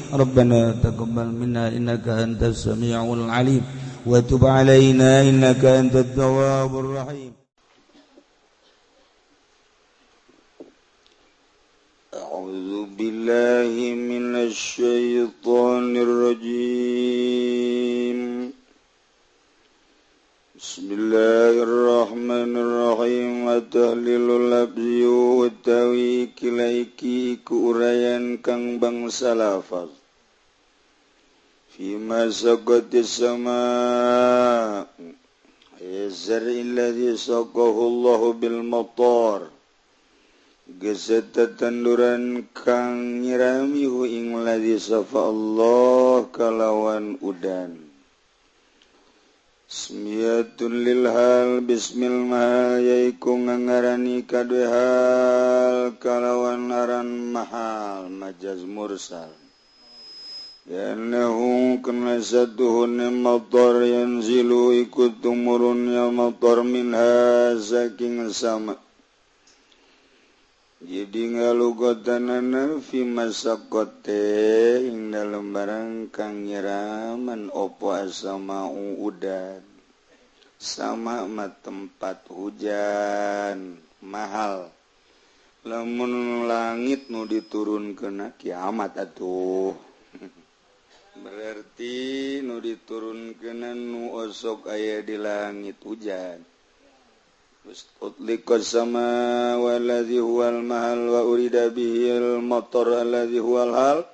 Rabbana taqabbal minna innaka antas samiul alim wa tub alaina innaka antat tawwabur rahim. A'udzu billahi minasy syaithanir rajim. Bismillahirrahmanirrahim. Wa tahlilul abyu utawi kilaiki ku urayan kang bangsa lafaz fima saqatis sama yazri alladhi saqahu Allahu bil matar geseta tanduran kang nyirami hu ing ladzi safa Allah kalawan udan. Smiyatun lil hal bismil mahal yaiku ngangarani kadue hal kalawan aran mahal majaz mursal. Yanahu kana satuhun matar yanzilu ikut tumurun ya matar minha saking sama. Jadi ngalugotanana fi masakote ing dalem barang kang nyiraman opo asamau udan sama ma tempat hujan mahal lamun langit nu diturunkeun kiamat atuh berarti nu diturunkeun nu osok aya di langit hujan. Utliqa sama waladzi huwal mahal wa urida bihil matar alladzi huwal hal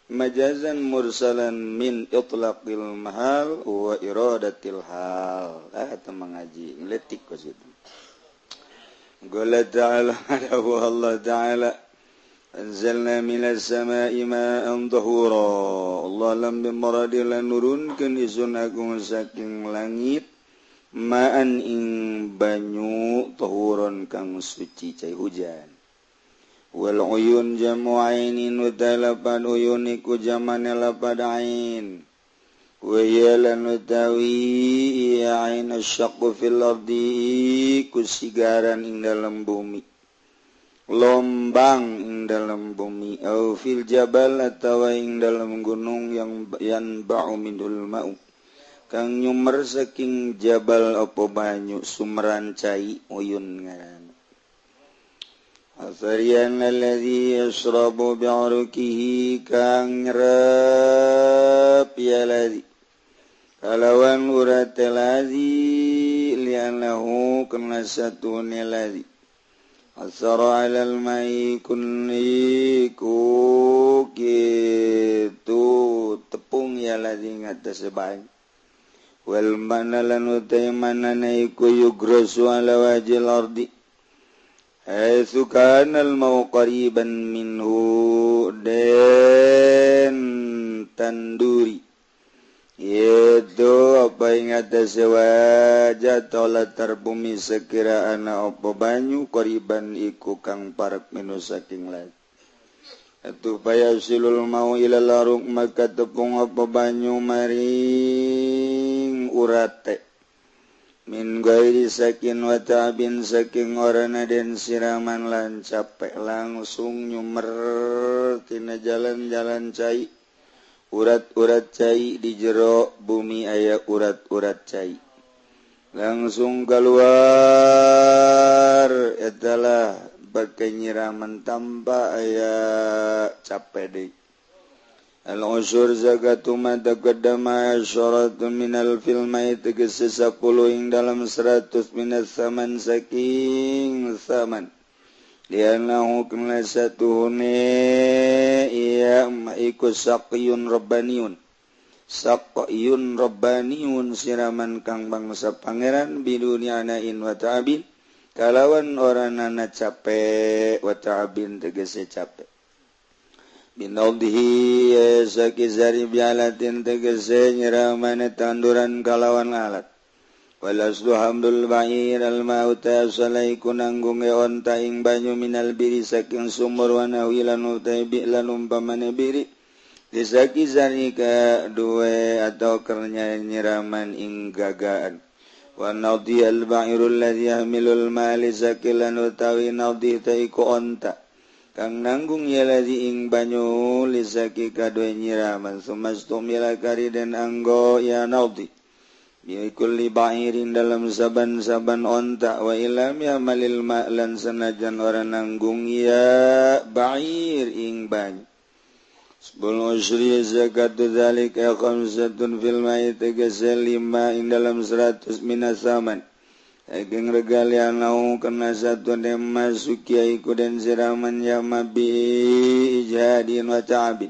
majazan mursalan min itlaqil mahal wa iradatil hal. Eta mengaji ngeletik ka situ. Qala ta'ala wa Allah ta'ala anzalna minas samaa'i ma'an tahura. Allah lam bimaradi lan nurunkeun isun agung saking langit ma'an ing banyu tahuron kang suci cai hujan. Wal uyun jamu ainin wa talapan uyun iku jamane lapad ain. Wa hiya lan utawi ya ain asyaqqu fil ardi ku sigaran ing dalem bumi. Lombang ing dalem bumi au fil jabal atawa ing dalem gunung yang yanba'u minhul ma'u. Kang nyumer saking jabal apa banyu sumeran cai uyun ngaran. Asarian alladzi yashrabu bi'arukihi kang nyerep ya ladzi kalawan urat ladzi li'annahu kana satune ladzi asara 'alal mai kunniku kitu tepung ya ladzi ngatas banyu. Wal mana lan utai manana iku yugrasu ala wajhil ardi haitsu kana al mau qariban minhu den tanduri yaitu apa ing atase wajah latar bumi sekira ana apa banyu qariban iku kang parek minu saking laut. Atu payasilul mau ilal aruk maka tepung apa banyu maring urate min ghairi sakin wa ta'bin saking orana den siraman lan capek langsung nyumer tina jalan-jalan cai urat-urat cai di jero bumi aya urat-urat cai langsung keluar etalah pakai nyiraman tanpa aya capek deui. Al-usur zakatu ma taqaddama asyaratun minal filmai tegese 10 ing dalam 100 minas saman saking saman li'annahu kana satuhune iya iku saqiyun rabbaniyun saqiyun rabbaniyun siraman kang bangsa pangeran bidunya anain wa ta'abin kalawan oranana capek wa ta'abin tegese capek binadhi sakizari bialatin tegese nyiramane tanduran kalawan alat. Walaslu hamdul ba'ir al mauta salaiku nanggung onta ing banyu minal biri saking sumur wa nawilan utai bi'lan umpamane biri disakizari ka duwe atau kernya nyiraman ing gagaan. Wa nadhi al ba'irul ladzi yahmilul mali sakilan utawi nadhi taiku onta Kang nanggung ya ladzi ing banyu lisaki kadue nyiraman sumastumila kari dan anggo ya naudi bi kulli ba'irin dalam saban-saban onta wa ilam ya malil ma'lan sanajan ora nanggung ya ba'ir ing banyu. Sebelum usri zakat dzalika khamsatun fil ma'i tegese 5 ing dalam 100 minasaman. Ageng regalian lau kena satu dem masuki iku den siraman yama bi ijadin wa ta'abin.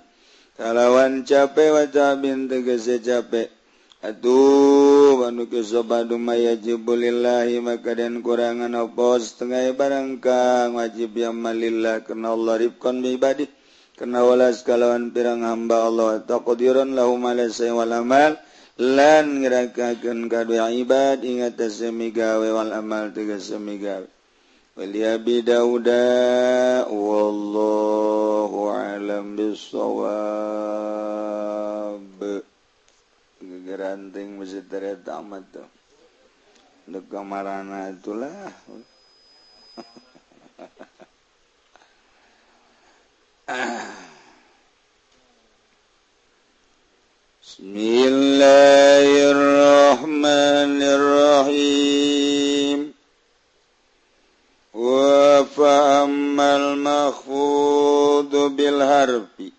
Kalawan capek wa ta'abin tegese capek. Aduh anu kesobadu mayajibu lillahi maka den kurangan apa setengah barang kang wajib yama lillah kena Allah rifqan bi ibadih. Kena walas kalawan pirang hamba Allah taqdiran lahum ala wal amal lan ngerakakeun kadue ibad ing atase migawe wal amal tegese migawe wali abi dauda wallahu alam bissawab. Gegeranting mesti teret amat tuh dek kamarana itulah. Bismillahirrahmanirrahim. Wa fa'ammal makhfudu bil harfi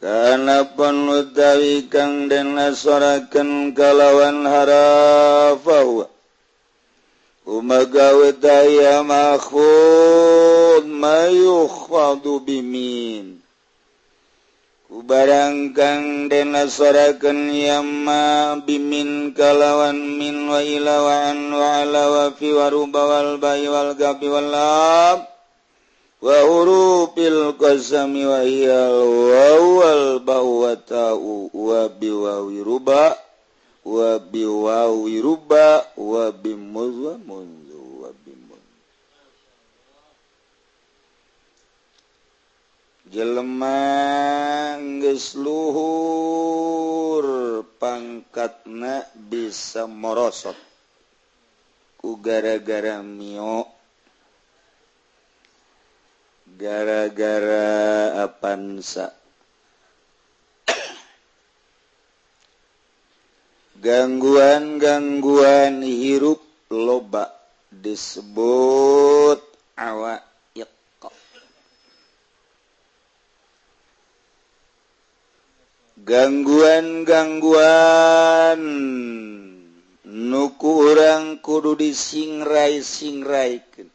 kana pun utawi kang den asoraken kalawan harafa huwa umagawe daya makhfud mayukhfadu bimin ku barang kang den asorakeun yamma bimin kalawan min wa ila wa an wa ala wa fi wa ruba wal bai wal gabi wal lam wa hurufil qasami wa hiyal waw wal ba wa ta'u wa bi wawi ruba wa bi wawi ruba wa bi muz wa munzu wa bi mun. Jelema geus luhur pangkatna bisa morosot ku gara-gara mio, gara-gara apansa, gangguan-gangguan hirup loba disebut awaiq. Gangguan-gangguan nu ku urang kudu disingrai-singraikeun.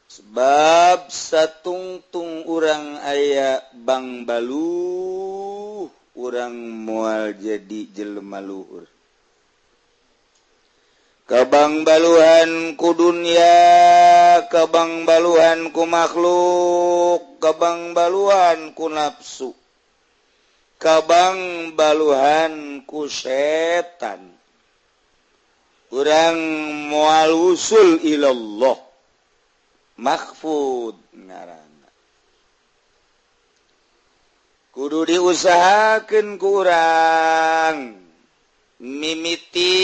Sebab satungtung urang aya bang baluh, urang moal jadi jelema luhur. Kabang baluhan ku dunia, kabang baluhan ku makhluk, kabang baluhan ku nafsu, kabang baluhan ku setan. Urang moal usul ilallah. Makhfud ngaranna. Kudu diusahakeun ku urang mimiti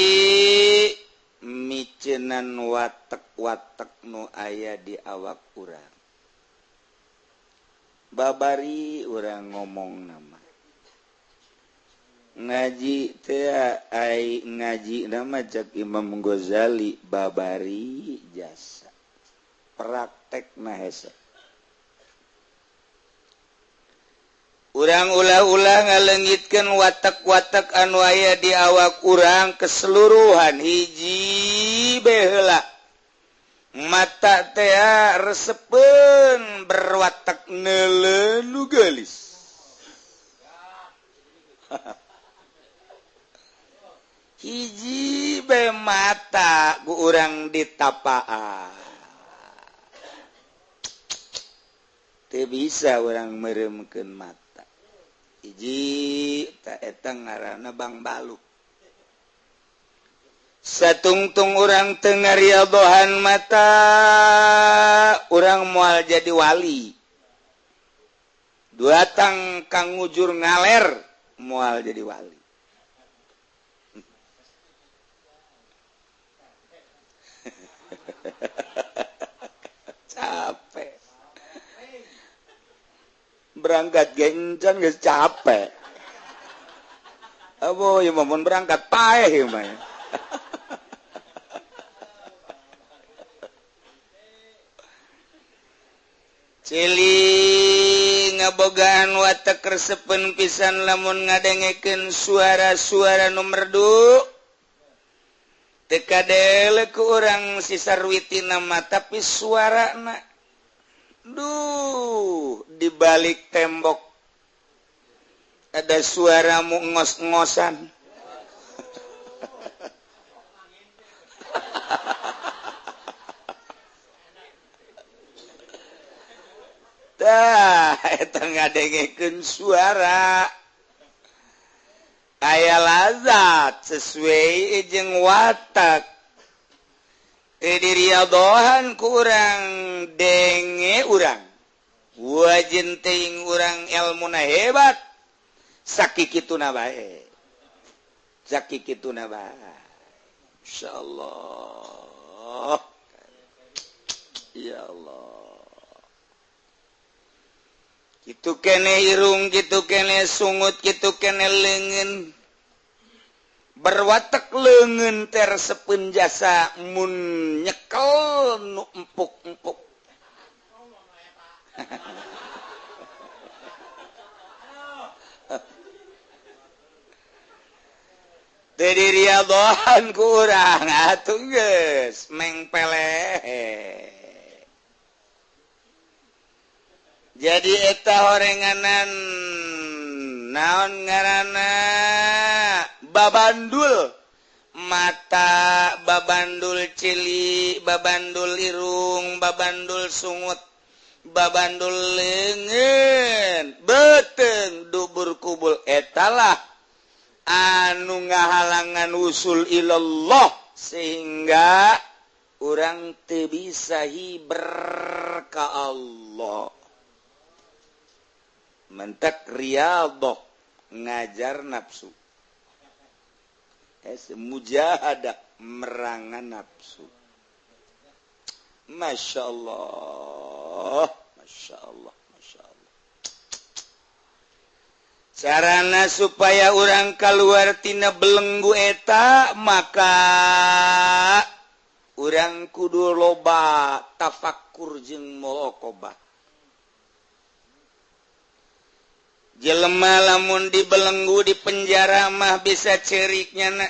micenan watek-watek nu aya di awak urang. Babari urang ngomong nama. Ngaji teh ai ngaji nama cek Imam Ghazali babari jasa. Praktek hese. Urang ulah-ulah ngalengitkeun watak-watak anu aya di awak urang keseluruhan hiji bae heula. Mata teh resepeun berwatak neuleu nu geulis. Hiji bae mata ku urang ditapaan. Teu bisa urang meremkeun mata. Hiji ta eta ngaranna Bang Baluk. Satungtung urang teu ngariadohan mata, urang moal jadi wali. Dua tang kang ngujur ngaler moal jadi wali. Capek. Berangkat gencan geus capek. Abo ieu mah mun berangkat paeh ieu mah. Cili ngabogaan watek resepen pisan lamun ngadengekeun suara-suara nu merdu. Teu kadele ku urang si sarwitina mah tapi suarana duh di balik tembok ada suara mu ngos-ngosan. Tah eta ngadengekeun suara aya lazat sesuai jeung watak. Teu diriadohan ku urang denge urang wajin teuing urang elmuna hebat sakikituna bae sakikituna bae. Insyaallah ya Allah. Kitu kene irung, kitu kene sungut, kitu kene leungeun. Berwatek leungeun teh resepeun jasa mun nyekel nu empuk-empuk. Teu diriadohan ku urang atuh geus mengpeleh. Jadi eta horenganan naon ngaranna babandul mata, babandul cili, babandul irung, babandul sungut, babandul leungeun, beuteung dubur kubul etalah anu ngahalangan usul ilallah sehingga urang teu bisa hiber ka Allah. Mentak riyadhah ngajar nafsu. Mujahadah merangan nafsu. Masya Allah, Masya Allah, Masya Allah. Carana supaya orang keluar tina belenggu eta maka urang kudu loba tafakur jeung muraqabah. Jelema lamun dibelenggu di penjara mah bisa cerik nyana.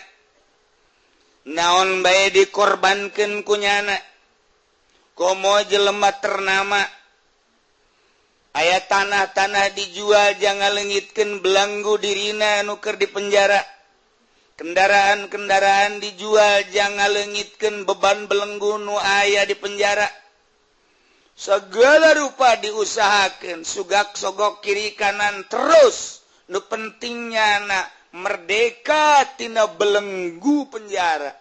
Naon bae dikorbankeun ku nyana. Komo jelema ternama. Aya tanah-tanah dijual jangan leungitkeun belenggu dirina nu keur di penjara. Kendaraan-kendaraan dijual jangan leungitkeun beban belenggu nu aya di penjara. Segala rupa diusahakan sugak sogok kiri kanan terus nu pentingnya na merdeka tina belenggu penjara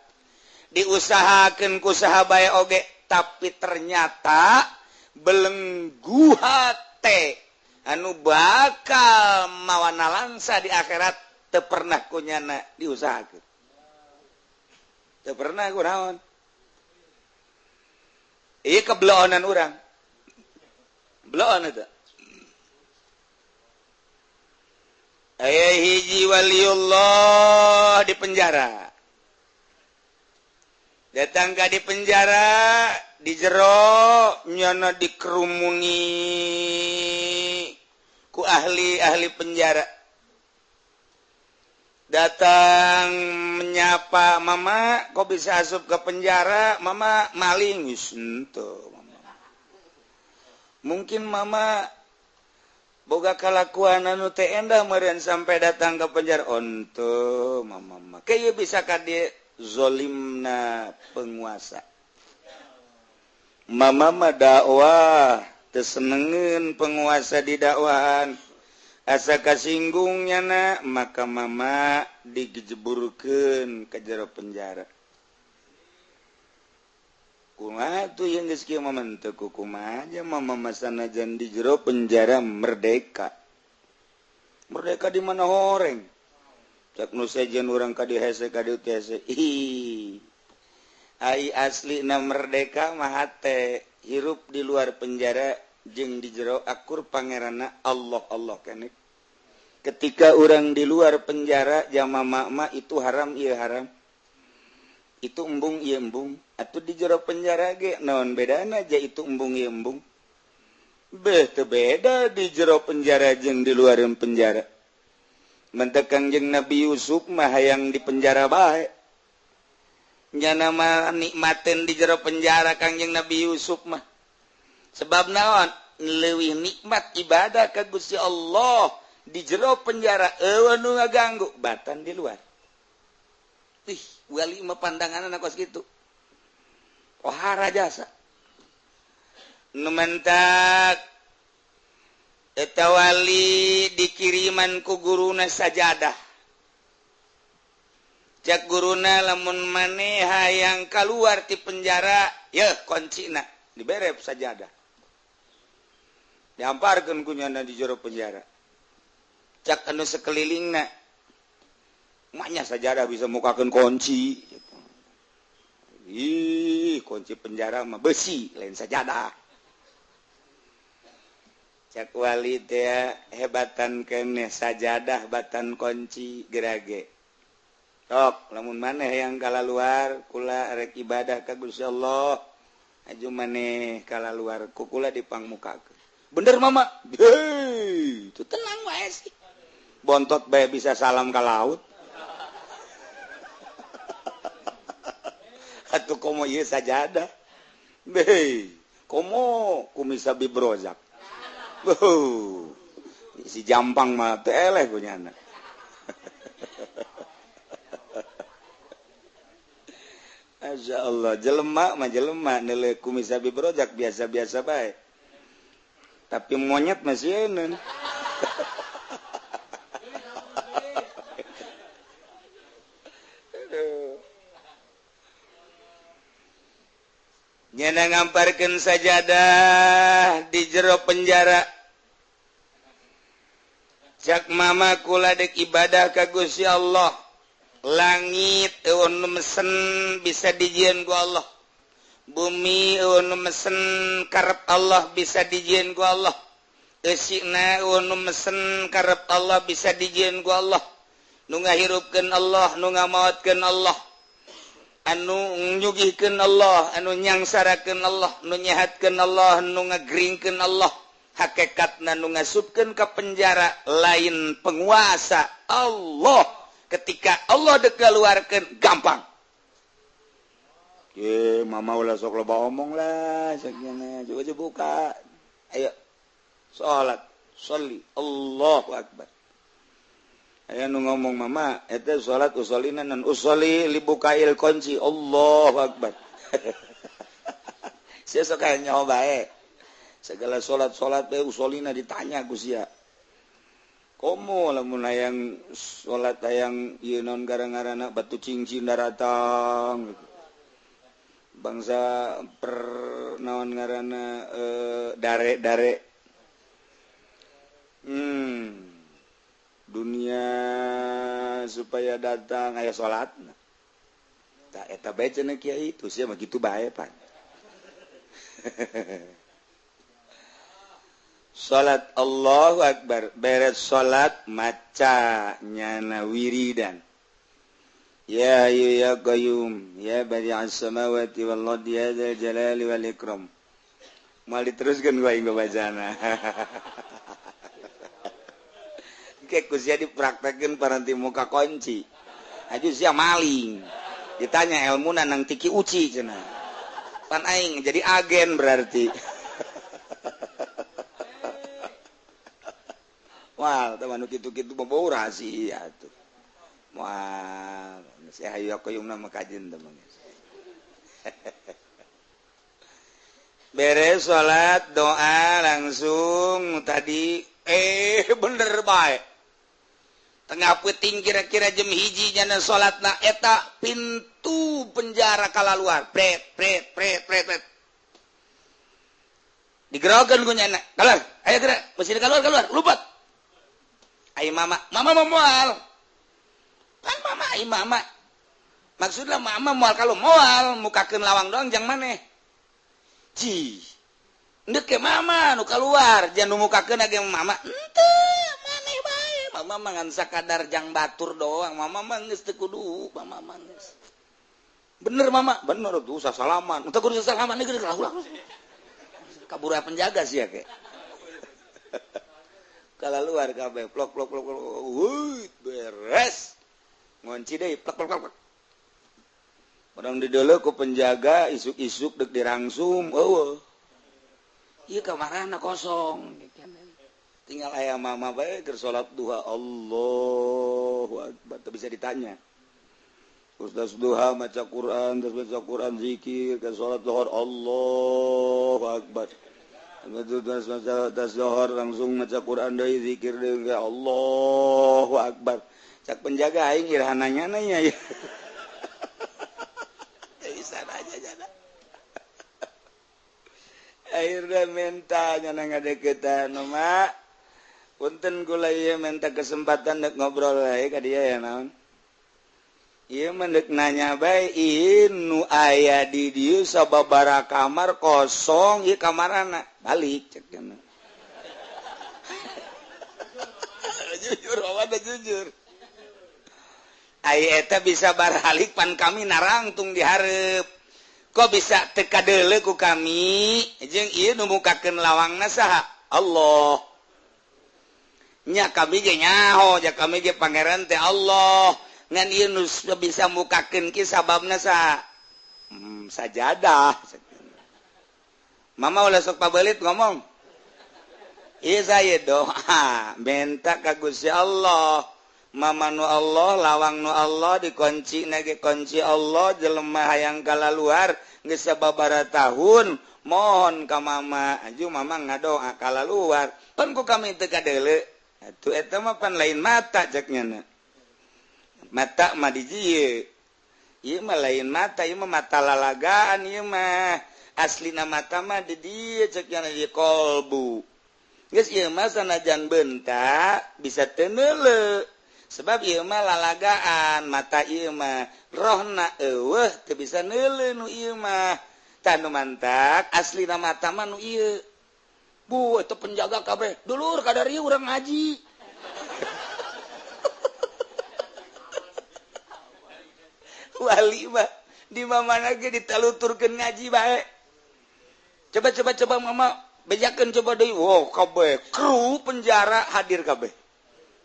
diusahakan ku saha bae oge tapi ternyata belenggu hate anu bakal mawana langsa di akhirat teu pernah ku nyana diusahakeun teu pernah ku naon ieu kebeloonan urang. Beloon eta. Aya hiji waliullah di penjara. Datang ka di penjara, di jero nyana dikerumuni ku ahli-ahli penjara. Datang menyapa, "Mama, kok bisa asup ke penjara?" "Mama maling." Geus henteu. Mungkin mama boga kalakuan anu teu endah meureun sampai datang ke penjara. Onto mama mah kieu bisa ka dieu zolimna penguasa. Mama mah dakwah teu senengeun penguasa di dakwahan. Asa kasinggung nyana maka mama digejeburkeun ka jero penjara. Kumaha tuh yang geus kieu mah teu kumaha aja mama masanajan di jero penjara merdeka. Merdeka di mana horeng? Cak nu sejen urang ka dieu hese ka dieu teh hese. Ih. Ai aslina merdeka mah hate hirup di luar penjara Jeung di jero akur pangeranna Allah Allah keneh. Ketika orang di luar penjara jama mama itu haram ieu haram. Itu embung ieu embung. Atuh di jero penjara ge naon bedana ja itu embung ieu embung. Beh teu beda di jero penjara jeung di luar penjara. Mentek Kangjeng Nabi Yusuf mah hayang di penjara bae. Nyana mah nikmatin di jero penjara Kangjeng Nabi Yusuf mah. Sebab naon? Leuwih nikmat ibadah ka Gusti Allah di jero penjara eueuh nu ngaganggu batan di luar. Ih, wali mah pandanganna kos kitu. Ohara jasa. Nu mentak eta wali dikiriman ku guruna sajadah. Cak guruna lamun maneh hayang kaluar ti penjara, yeuh kuncina dibere sajadah. Diamparkeun ku nyana di jero penjara. Cak anu sekelilingna, maknya sajadah bisa mukakeun kunci. Ih, kunci penjara mah besi, lain sajadah. Cak wali teh hebatan keneh sajadah batan kunci gerage. Tok, lamun maneh yang kalaluar kula rek ibadah ka Gusti Allah, aju maneh kalaluar ku kula dipangmukakeun. Bener mama? Hei, itu tenang wae sih. Bontot bae bisa salam ka laut. Atuh komo ieu sajadah. Hei, komo kumisa bibrozak. Wuh, si jampang mah teh eleh ku nyana. Masya Allah, jelema mah jelema neuleuh kumis abi brojak biasa-biasa bae. Tapi monyet masih eun. Nyana ngamparkeun sajadah di jero penjara. Cak mama kula dek ibadah ka Gusti Allah. Langit eueuh nu mesen bisa dijieun ku Allah. Bumi eueuh nu mesen karep Allah bisa dijieun ku Allah. Eusina eueuh nu mesen karep Allah bisa dijieun ku Allah. Nu ngahirupkeun Allah, nu ngamaotkeun Allah. Anu nyugihkeun Allah, anu nyangsarakeun Allah, nu nyehatkeun Allah, nu ngagringkeun Allah. Hakikatna nu ngasupkeun ka penjara lain penguasa Allah. Ketika Allah dikeluarkan gampang. Ye, mama ulah sok loba omong lah, sakieu coba buka. Ayo salat, sholli, Allahu akbar. Aya nu ngomong mama, eta salat usolina nan usolli libukail kunci, Allahu akbar. Sia sok aya nyaho bae. Segala salat-salat bae usolina ditanya ku sia. Komo lamun hayang salat hayang ieu naon gara-garana batu cincin daratang gitu. Bangsa per naon ngaranna dare-dare. Dunia supaya datang aya salatna. Tah eta bae cenah kiai itu sia mah kitu bae pan. Salat Allahu Akbar, beres salat maca nyana wiridan. Ya hayyu ya qayyum ya badi'as samawati wal ardi ya dzal jalali wal ikram. Moal diteruskeun ku aing bacana. Ke ku sia dipraktekeun paranti muka kunci. Aju sia maling. Ditanya ilmuna nang tiki uci cenah. Pan aing jadi agen berarti. Wah, teman kitu-kitu bau rahasia tuh. Wah, saya hayu aku yung nama kajin teman. Beres sholat doa langsung tadi bener bae. Tengah peuting kira-kira jam 1 nyana sholat na eta pintu penjara kalaluar. Pret pret pret pret pret. Digerokeun ku nyana. Keluar, ayo gerak, mesti keluar keluar, lupat. Ai mama, mama mau moal. Kan mama ai mama. Maksudnya mama moal kalau moal mukakeun lawang doang jang maneh. Ci. Ndek ke mama nu keluar jangan nu mukakeun ge mama henteu maneh bae. Mama mah ngan sakadar jang batur doang, mama mah geus teu kudu, mama mah geus bener. Mama bener tuh usah salaman, teu kudu salaman geus lah ulah kabur penjaga sih ya ke kalau luar kabeh plok plok plok plok. Wuih, beres ngunci deui plok plok plok. Orang di dulu ku penjaga isuk-isuk dek dirangsum, eueuh. Ieu kamarana kosong. Tinggal aya mama bae keur salat duha, Allahu akbar, teu bisa ditanya. Terus duha maca Quran, terus baca Quran zikir, ke salat zuhur Allahu akbar. Terus maca tas zuhur langsung maca Quran deui, zikir deui, Allahu akbar. Cak penjaga aing iraha nanya ya. Bisa aja jana. Akhirnya minta nyana ngadeukeutan, "Mak, punten kula ieu minta kesempatan dek ngobrol wae ka dia ya naon. Ieu mah dek nanya bae, ieu nu aya di dieu sababaraha kamar kosong, ieu kamarana." Balik cek cenah. Jujur, awan jujur. Ai eta bisa baralik pan kami narangtung di hareup. Kok bisa teu kadeuleu ku kami? Jeung ieu nu mukakeun lawangna saha? Allah. Nya kami ge nyaho, ja kami ge pangeran teh Allah. Ngan ieu nu bisa mukakeun ki sababna saha? Sajadah. Mama ulah sok pabelit ngomong. Ieu saya doa minta ka Gusti Allah. Mama nu Allah, lawang nu Allah, dikunci nage kunci Allah, jelema hayang kalaluar geus sababaraha tahun, mohon ka mama, aju mama ngadoa kalaluar. Pan ku kami teu kadeuleu. Atuh eta mah pan lain mata cek nyana. Mata mah di dieu. Ieu mah lain mata, ieu mah mata lalagaan ieu mah. Aslina mata mah di dieu cek nyana di kolbu. Geus ieu mah sanajan bentak bisa teu neuleu. Sebab ieu mah lalagaan, mata ieu mah rohna eueuh teu bisa neuleu nu ieu mah. Tah nu mantak aslina mata mah nu ieu. Bu, itu penjaga kabeh. Dulur kadari urang ngaji. Wali mah di mana ge ditaluturkeun ngaji bae. Coba coba coba mama bejakeun coba deui. Wow, kabeh kru penjara hadir kabeh.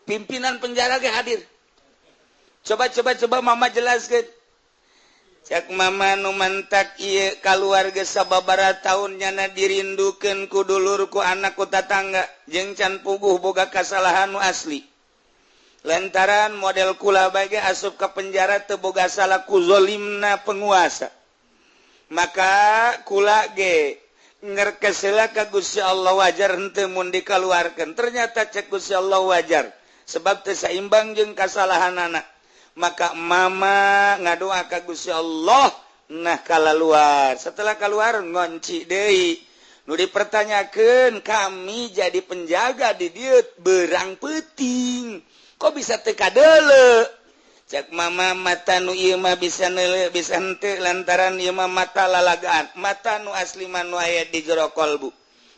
Pimpinan penjara ge hadir. Coba coba coba mama jelaskeun. Cek mama nu mantak ieu kaluarga sababaraha taun nyana dirindukeun ku dulur ku anak ku tatangga jeung can puguh boga kasalahan nu asli. Lantaran model kula bae ge asup ka penjara teu boga salah ku zolimna penguasa. Maka kula ge ngerkesela ka Gusti Allah wajar henteu mun dikaluarkeun. Ternyata cek Gusti Allah wajar. Sebab teu saimbang jeung kasalahanana. Maka mama ngadoa ka Gusti Allah nah kalaluar. Setelah keluar ngonci deui. Nu dipertanyakeun kami jadi penjaga di dieu berang peuting. Kok bisa teu kadeuleu? Cek mama mata nu ieu mah bisa neuleu bisa henteu lantaran ieu mah mata lalagaan. Mata nu asli mah nu aya di jero kolbu.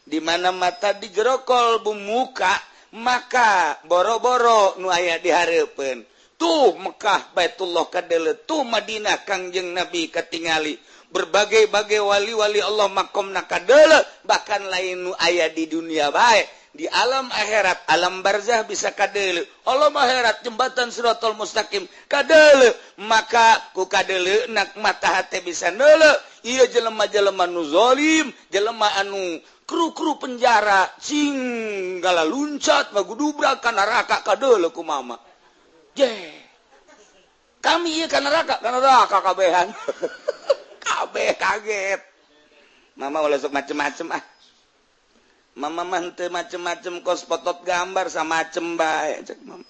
Di mana mata di jero kolbu muka, maka boro-boro nu aya di hareupeun. Tuh Mekah Baitullah kadeuleu, tuh Madinah Kangjeng Nabi katingali. Berbagai-bagai wali-wali Allah makomna kadeuleu, bahkan lain nu aya di dunia bae, di alam akhirat, alam barzah bisa kadeuleu. Alam akhirat jembatan Siratal Mustaqim kadeuleu, maka ku kadeuleu nak mata hate bisa neuleu. Ieu jelema-jelema nu zalim, jelema anu kru-kru penjara cing gala luncat magudubrak ka neraka kadeuleu ku mama. Je. Kami ieu ka neraka kabehan. Kabeh kaget. Mama ulah sok macem-macem ah. Mama mah henteu macem-macem kos potot gambar samacem bae cek mama.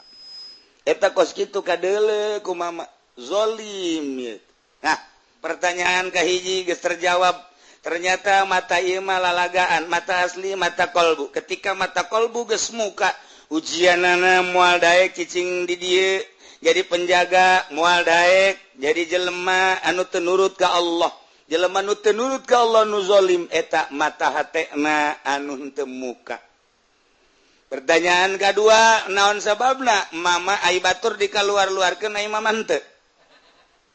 Eta kos kitu kadeuleu ku mama. Zolim ieu. Nah, pertanyaan kahiji geus terjawab. Ternyata mata ieu mah lalagaan, mata asli mata kolbu. Ketika mata kolbu geus muka, ujianana moal daek cicing di dieu, jadi penjaga moal daek, jadi jelema anu teu nurut ka Allah. Jelema nu teu nurut ka Allah nu zalim eta mata hatena anu henteu muka. Pertanyaan kedua, naon sababna mama ai batur dikaluar-luarkeun ai mama henteu?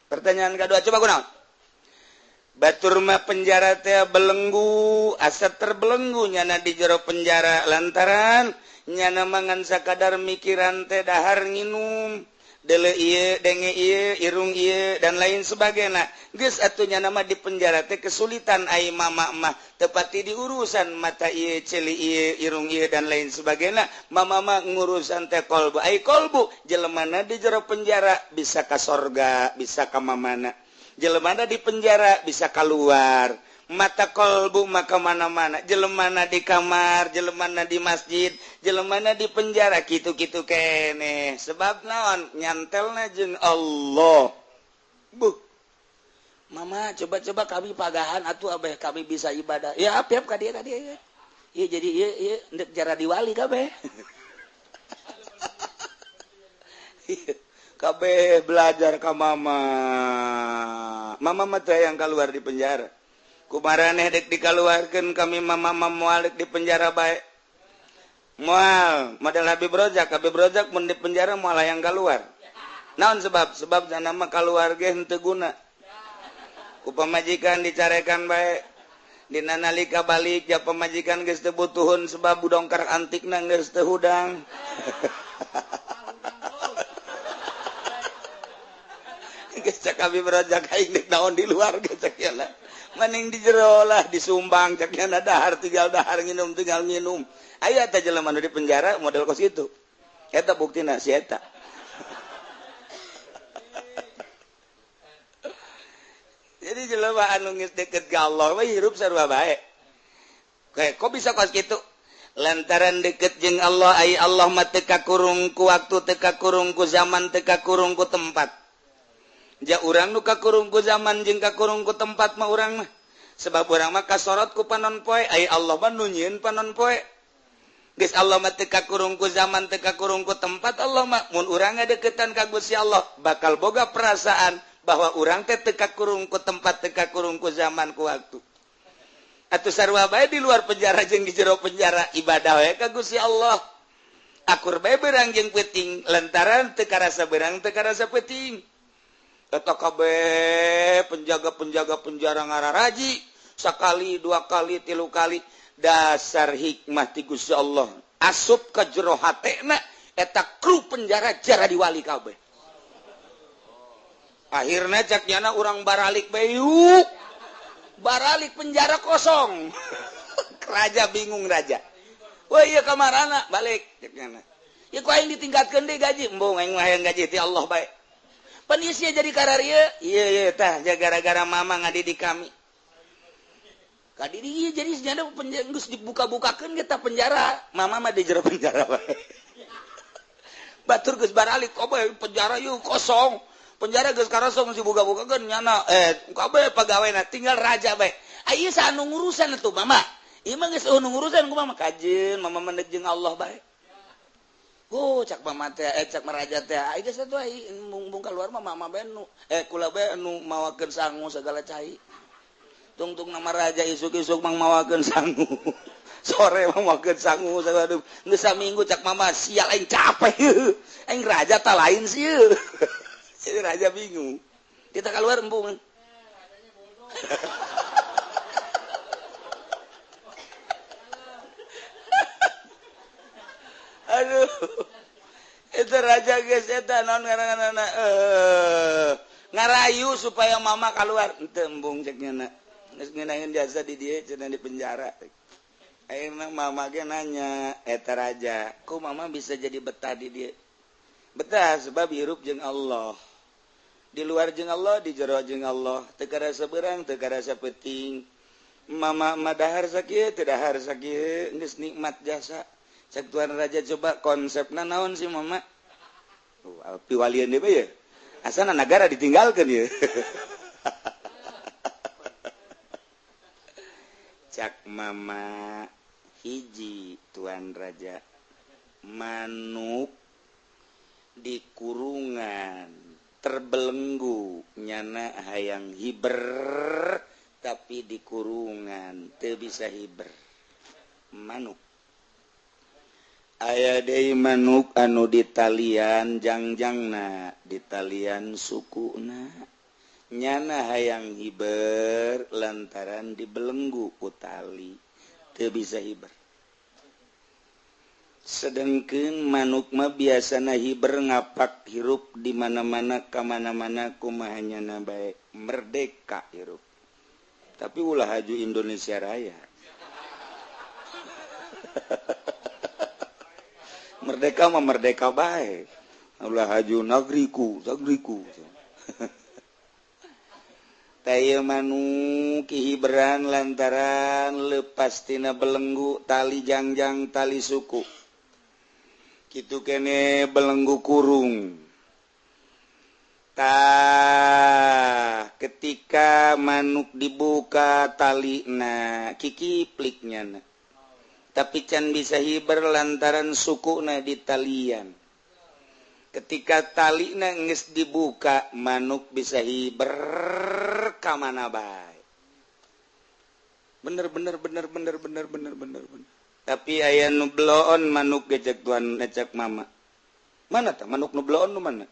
Pertanyaan kedua, coba kunaon? Batur mah penjara teh belenggu, asa terbelenggu nyana di jero penjara lantaran nyana mangan sakadar mikiran teh dahar nginum, dele ieu, denge ieu, irung ieu dan lain sebagainya. Geus atuh nyana mah di penjara teh kesulitan ai mama mah tepati diurusan mata ieu, ceuli ieu, irung ieu dan lain sebagainya. Mama mah ngurusan teh kolbu, ai kolbu jelemana di jero penjara bisa ka sorga, bisa ka mamana. Jelemana di penjara bisa keluar, mata kolbu maka mana-mana, jelemana di kamar, jelemana di masjid, jelemana di penjara kitu-kitu kene. Sebab naon nyantelna jeung Allah. Buh. Mama coba-coba kami pagahan atuh abeh kami bisa ibadah. Ya apiap ka dieu ka dieu. Ieu jadi ieu ieu ndek jara diwali kabeh. Kabeh belajar ka mama. Mama mah teh yang keluar di penjara. Kumaraneh dek dikaluarkeun kami mama mah moal dek di penjara bae. Moal model Habib Rozak, Habib Rozak mun di penjara moal hayang keluar. Naon sebab? Sebab jana mah kaluar ge henteu guna. Ku pamajikan dicarekan bae. Dina nalika balik ja pamajikan geus teu butuhun sebab budongkar antikna geus teu hudang. Geus cak Habib Rozak aing dek naon di luar geus cak nya. Mending di jero lah disumbang cak nya dahar tinggal dahar nginum tinggal nginum. Aya teh jelema nu di penjara model kos kitu. Eta buktina si eta. Jadi jelema anu geus deket ka Allah we hirup sarua bae. Kayak kok bisa kos kitu? Lantaran deket jeung Allah ai Allah mah teu kakurung ku waktu, teu kakurung ku zaman, teu kakurung ku tempat. Ja urang nu kakurung ku zaman jeung kakurung ku tempat mah urang mah. Sebab urang mah kasorot ku panon poe, ai Allah mah nu nyieun panon poe. Geus Allah mah teu kakurung ku zaman, teu kakurung ku tempat Allah mah. Mun urang ngadeukeutan ka Gusti Allah bakal boga perasaan bahwa urang teh teu kakurung ku tempat, teu kakurung ku zaman ku waktu. Atuh sarua bae di luar penjara jeung di jero penjara ibadah we ka Gusti Allah. Akur bae beurang jeung peuting lantaran teu karasa beurang teu karasa peuting. Eta kabeh penjaga-penjaga penjara ngararaji sakali, dua kali, tilu kali dasar hikmah ti Gusti Allah asup ka jero hatena eta kru penjara jara diwali kabeh. Akhirna cak nyana urang baralik bae yuk. Baralik penjara kosong. Raja bingung raja. Wah ieu kamarana balik cak nyana. Ieu ku aing ditingkatkeun deui gaji, embung aing mah hayang gaji ti Allah bae. Penisinya jadi kararia, iya iya tah gara-gara mama ngadidik kami. Kadidik jadi senyada penjara geus dibuka-bukakeun kita penjara, mama mah di jero penjara bae. Batur geus baralik kabeh penjara yeuh kosong. Penjara geus karosong dibuka-bukakeun nyana kabeh pegawena tinggal raja bae. Ieu saha nu ngurusan atuh mama? Ieu mah geus nu ngurusan ku mama kajeun, mama mah deuk jeung Allah bae. Oh, cak mama teh, cak meraja teh. Ai geus atuh ai mung keluar mah mama bae nu kula bae nu mawakeun sangu segala cai. Tungtung nama raja isuk-isuk mang mawakeun sangu. Sore mang mawakeun sangu segala. Geus saminggu cak mama sial aing capek. Aing raja ta lain sieun. Jadi raja bingung. Kita keluar embung. Aduh, itu raja geus eta naon ngaranna ngarayu supaya mama keluar. Henteu embung cek nya. Geus ngeunaheun jasa di dieu cenah di penjara. Ayeuna mama ge nanya eta raja, "Ku mama bisa jadi betah di dieu?" Betah sebab hirup jeung Allah. Di luar jeung Allah, di jero jeung Allah. Teu karasa beurang, teu karasa peuting. Mama mah dahar sakieu, teu dahar sakieu, geus nikmat jasa. Cek tuan raja coba konsepna naon sih mama? Oh, piwalian deui ya. Asana nagara ditinggalkeun ya. Cak mama hiji tuan raja manuk di kurungan terbelenggu nyana hayang hiber tapi di kurungan teu bisa hiber. Manuk aya deui manuk anu ditalian jangjangna, ditalian sukuna, nyana hayang hiber lantaran dibelenggu ku tali teu bisa hiber. Sedengkeun manuk mah biasana hiber ngapak hirup di mana-mana ka mana-mana kumaha nyana bae merdeka hirup. Tapi ulah haju Indonesia Raya. Merdeka mah merdeka bae. Ulah haju nagriku, nagriku. Taya manuk hiberan lantaran lepas tina belenggu tali jangjang tali suku. Kitu kene belenggu kurung. Tah ketika manuk dibuka talina kikipliknya na. Tapi can bisa hiber lantaran sukuna di talian. Ketika talina geus dibuka manuk bisa hiber ka mana bae. Bener bener bener bener bener bener bener bener. Tapi aya nu bloon manuk gejek tuan ecek mama. Mana tah manuk nu bloon nu mana?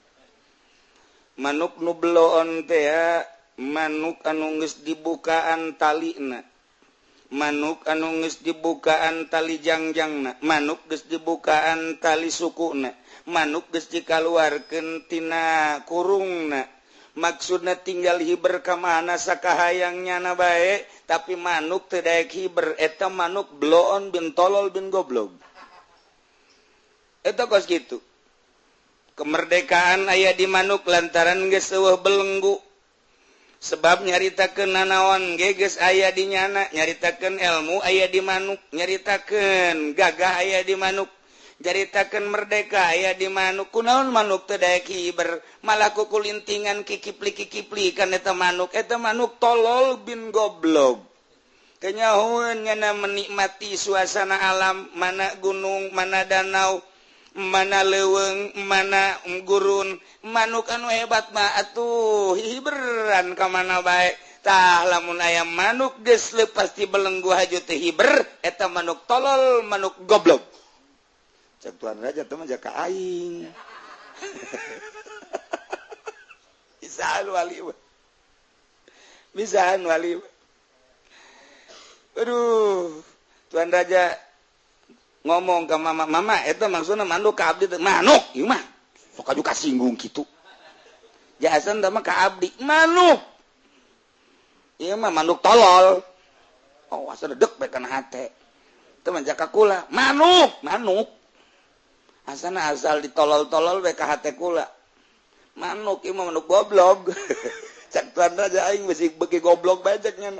Manuk nu bloon teh ya manuk anu geus dibukaan talina. Manuk anu geus dibukaan tali jangjangna, manuk geus dibukaan tali sukuna, manuk geus dikaluarkeun tina kurungna. Maksudna tinggal hiber ka mana sakahayang nyana bae, tapi manuk teu daek hiber, eta manuk bloon bin tolol bin goblog. Eta kos kitu. Kemerdekaan aya di manuk lantaran geus eueuh belenggu. Sebab nyaritakeun nanaon ge geus aya di nyana, nyaritakeun ilmu aya di manuk, nyaritakeun gagah aya di manuk, nyaritakeun merdeka aya di manuk. Kunaon manuk teu daek hiber, malah kukulintingan kikipli-kikipli kan eta manuk tolol bin goblog. Kenyahoeun nyana menikmati suasana alam, mana gunung, mana danau, mana leuweung, mana gurun. Manuk anu hebat mah atuh hiberan ka mana bae. Tah lamun aya manuk geus leupas ti belenggu haju teu hiber, eta manuk tolol, manuk goblok. Cek Tuan Raja teh mah jaka aing. Bisaan wali mah. Bisaan wali mah. Aduh, Tuan Raja ngomong ke mama, mama eta maksudna manuk ka abdi teh manuk ieu mah. Sok aju kasinggung kitu. Jahasan teh mah ka abdi manuk. Ieu mah manuk tolol. Oh, asa dedek bae kana hate. Teu mah jaka kula, manuk, manuk. Asana asal ditolol-tolol bae ka hate kula. Manuk ieu mah manuk goblok. Cak Tuan Raja aing beusi beuki goblok bae cek nya.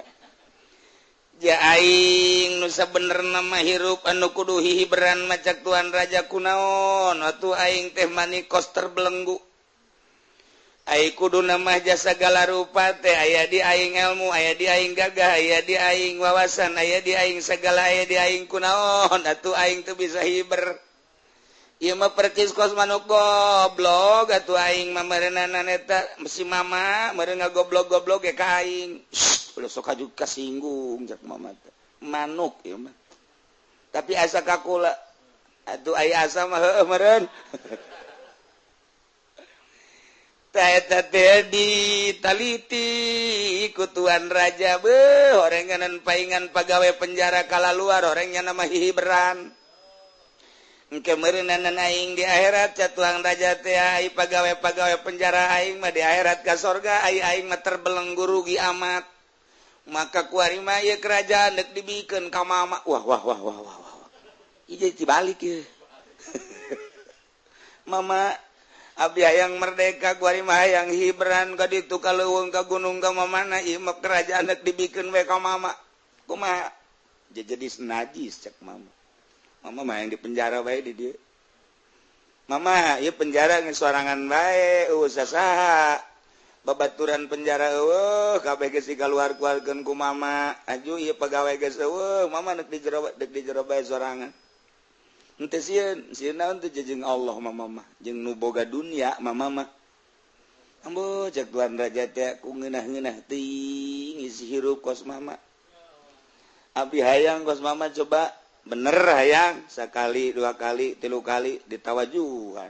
Ja aing nu sabenerna mah hirup anu kudu hihiberan mah cak Tuan Raja kunaon atuh aing teh manikos terbelenggu. Ai kuduna mah jasa segala rupa teh aya di aing ilmu, aya di aing gagah, aya di aing wawasan, aya di aing segala, aya di aing kunaon atuh aing teu bisa hiber. Ieu mah percis kos manuk goblok atuh aing mah meureunana eta si mama meureun ngagoblok-goblok ge ka aing. Ulah sok aju kasinggung cak mama teh. Manuk ieu mah. Tapi asa ka kula atuh aya asa mah heueuh meureun. Tah eta teh ditaliti ku Tuan Raja beuh horenganan paingan pagawe penjara kalaluar horeng nya mah hihiberan. Engke meureunana aing di akhirat ca Tuan Raja teh ai pagawe-pagawe penjara aing mah di akhirat ka sorga ai aing mah terbelenggu rugi amat. Maka kuari mah ieu kerajaan deuk dibikeun ka mama. Wah wah wah wah wah wah. Ieu dibalik ieu. Mama abdi hayang merdeka kuari mah hayang hiberan ka ditu ka leuweung ka gunung ka mamana ieu mah kerajaan deuk dibikeun we ka mama. Kumaha? Jadi najis cek mama. Mama mah yang di penjara bae di dieu. Mama ieu penjara geus sorangan bae eueuh sasaha. Babaturan penjara eueuh kabeh geus dikaluar-keluarkeun ku mama. Aju ieu pagawe geus eueuh mama deuk di jero deuk di jero bae sorangan. Henteu sieun, sieun naon teh jeung Allah mama mah, jeung nu boga dunia mama mah. Ambo cek tuan raja teh ku ngeunah-ngeunah teuing isi hirup kos mama. Abi hayang kos mama coba bener hayang sakali dua kali tilu kali ditawajuhan.